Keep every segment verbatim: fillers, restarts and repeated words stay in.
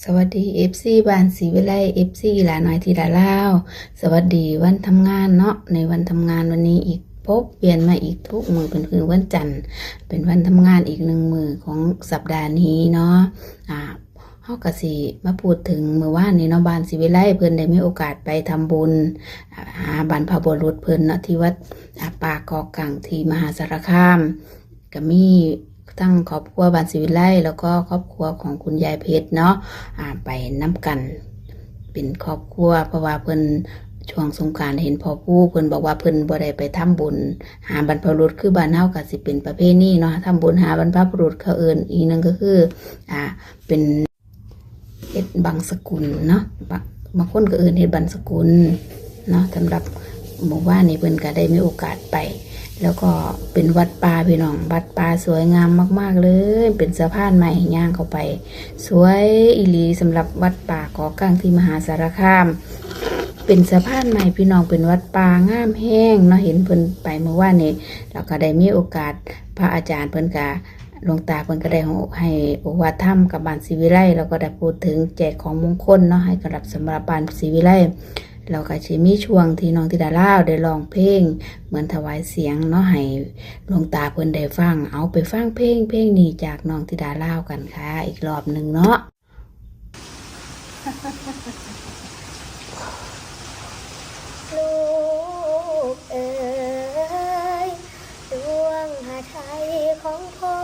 สวัสดี เอฟซี บ้านศรีวิไล เอฟซี หลาน้อยธิดาลาว สวัสดีวันทำงานเนาะ ในวันทำงานวันนี้อีก พบเวียนมาอีกทุกมื้อเป็นคืนวันจันทร์ เป็นวันทำงานอีกหนึ่งมื้อของสัปดาห์นี้เนาะ อ่า เฮาก็สิมาพูดถึงมื้อวานนี้เนาะ บ้านศรีวิไลเพิ่นได้มีโอกาสไปทำบุญ อ่า หาบรรพบุรุษเพิ่นเนาะ ที่วัด อ่า ป่าเกาะกังที่มหาสารคาม ก็มีทั้งครอบครัวบ้านศรีวิไล แล้วก็ครอบครัวของคุณยายเพชรเนาะ อ่า ไปนำกัน เป็นครอบครัว เพราะว่าเพิ่นช่วงสงกรานต์เห็นพ่อปู่ เพิ่นบอกว่าเพิ่นบ่ได้ไปทำบุญหาบรรพบุรุษ คือบ้านเฮาก็สิเป็นประเพณีเนาะ ทำบุญหาบรรพบุรุษเขาเอิ้น อีกหนึ่งก็คือ อ่า เป็น เฮ็ดบังสกุลเนาะ บะ- บางคนก็เอิ้นเฮ็ดบังสกุลเนาะ สำหรับหมู่บ้านนี้เพิ่นก็ได้มีโอกาสไป แล้วก็เป็นวัดป่าพี่น้อง วัดป่าสวยงามมากๆเลย เป็นสะพานไม้ย่างเข้าไป สวยอีหลีสำหรับวัดป่าเกาะกังที่มหาสารคาม เป็นสะพานไม้พี่น้อง เป็นวัดป่างามแฮงเนาะ เห็นเพิ่นไปเมื่อวานนี้ แล้วก็ได้มีโอกาส พระอาจารย์เพิ่นก็ หลวงตาเพิ่นก็ได้ให้โอวาทธรรมกับบ้านศรีวิไล แล้วก็ได้พูดถึงแจกของมงคลเนาะ ให้กับสำหรับบ้านศรีวิไล แล้วก็สิมีช่วงที่น้องธิดาลาวได้ร้องเพลงเหมือนถวายเสียงเนาะ ให้หลวงตาเพิ่นได้ฟัง เอาไปฟังเพลง เพลงนี้จากน้องธิดาลาวกันค่ะ อีกรอบหนึ่งเนาะ ลูกเอ๋ย ดวงหาไทยของพ่อ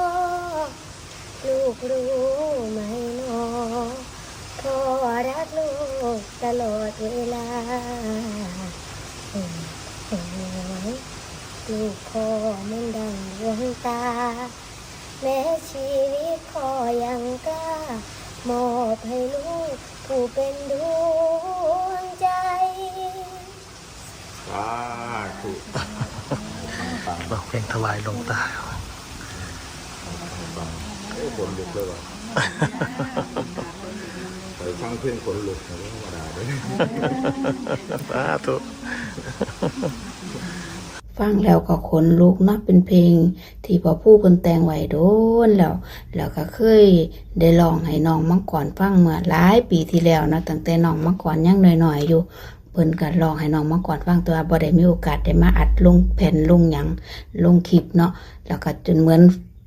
ลูกรู้ไหมหนอ พ่อรักลูกตลอดเวลา ลูกพ่อเหมือนดังดวงตา แม้ชีวิตพ่อยังกล้า มอบให้ลูกผู้เป็นดวงใจ สาธุ ร้องเพลงถวายหลวงตา ฟังโอ้ขนลุกเลยว่ะไปฟังเพลงขนลุกนะไม่ธรรมดาเลย สาธุ ฟังแล้วก็ขนลุกเนาะ เป็นเพลงที่พ่อปู่เพิ่นแต่งไว้โดนแล้ว แล้วก็เคยได้ร้องให้น้องมังกรฟังเมื่อหลายปีที่แล้วเนาะ ตั้งแต่น้องมังกรยังน้อยๆอยู่ เพิ่นก็ร้องให้น้องมังกรฟัง แต่ว่าบ่ได้มีโอกาสได้มาอัดลงแผ่นลงหยังลงคลิปเนาะ แล้วก็จนเหมือน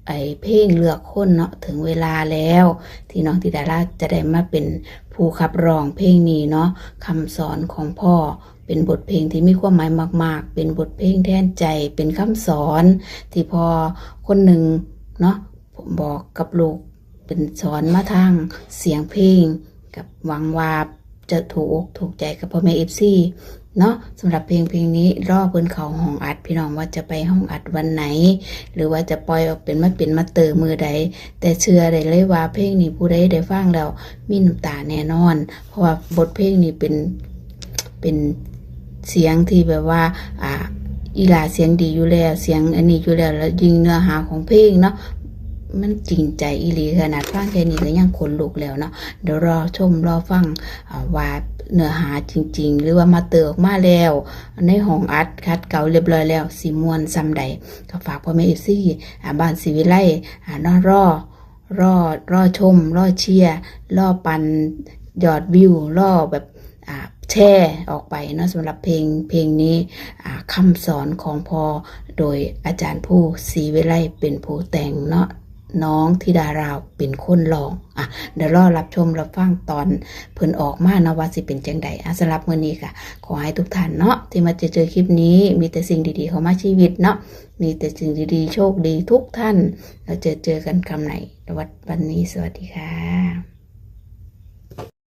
ไอ้เพลงเลือกคนเนาะ ถึงเวลาแล้วที่น้องธิดาลาวจะได้มาเป็นผู้ขับร้องเพลงนี้เนาะ คำสอนของพ่อ เป็นบทเพลงที่มีความหมายมากๆ เป็นบทเพลงแทนใจ เป็นคำสอนที่พ่อคนหนึ่งเนาะ บอกกับลูก เป็นสอนมาทางเสียงเพลง กับหวังว่าจะถูกอกถูกใจกับพ่อแม่ เอฟซี เนาะ สำหรับเพลงเพลงนี้รอเพิ่นเข้าห้องอัด พี่น้องว่าจะไปห้องอัดวันไหน หรือว่าจะปล่อยออกเป็นมาเป็นมาเตอร์มื้อใด แต่เชื่อได้เลยว่าเพลงนี้ผู้ใดได้ฟังแล้วมีน้ำตาแน่นอน เพราะว่าบทเพลงนี้เป็น เป็นเสียงที่แบบว่า อ่า อีหลาเสียงดีอยู่แล้ว เสียงอันนี้อยู่แล้ว แล้วยิ่งเนื้อหาของเพลงเนาะ มันจริงใจอีหลี ขนาดฟังแค่นี้ก็ยังขนลุกแล้วเนาะ เดี๋ยวรอชมรอฟัง อ่า ว่าเนื้อหาจริงๆ หรือว่ามาเตอร์ออกมาแล้ว ในห้องอัดขัดเกลาเรียบร้อยแล้ว สิม่วนส่ำใด ก็ฝากพ่อแม่ เอฟซี อ่า บ้านศรีวิไล อ่า เนาะ รอ รอ รอชม รอเชียร์ รอปั่นยอดวิว รอแบบ อ่า แชร์ออกไปเนาะ สำหรับเพลง เพลงนี้ อ่า คำสอนของพ่อ โดยอาจารย์ผู้ศรีวิไลเป็นผู้แต่งเนาะ น้องธิดาลาวเป็นคนร้อง อ่ะ เดี๋ยวรอรับชมรับฟังตอนเพิ่นออกมาเนาะ ว่าสิเป็นจังใด อ่ะ สำหรับมื้อนี้ก็ขอให้ทุกท่านเนาะ ที่มาเจอเจอคลิปนี้ มีแต่สิ่งดีๆเข้ามาชีวิตเนาะ มีแต่สิ่งดีๆ โชคดีทุกท่าน แล้วเจอเจอกันคำไหน วันนี้สวัสดีค่ะ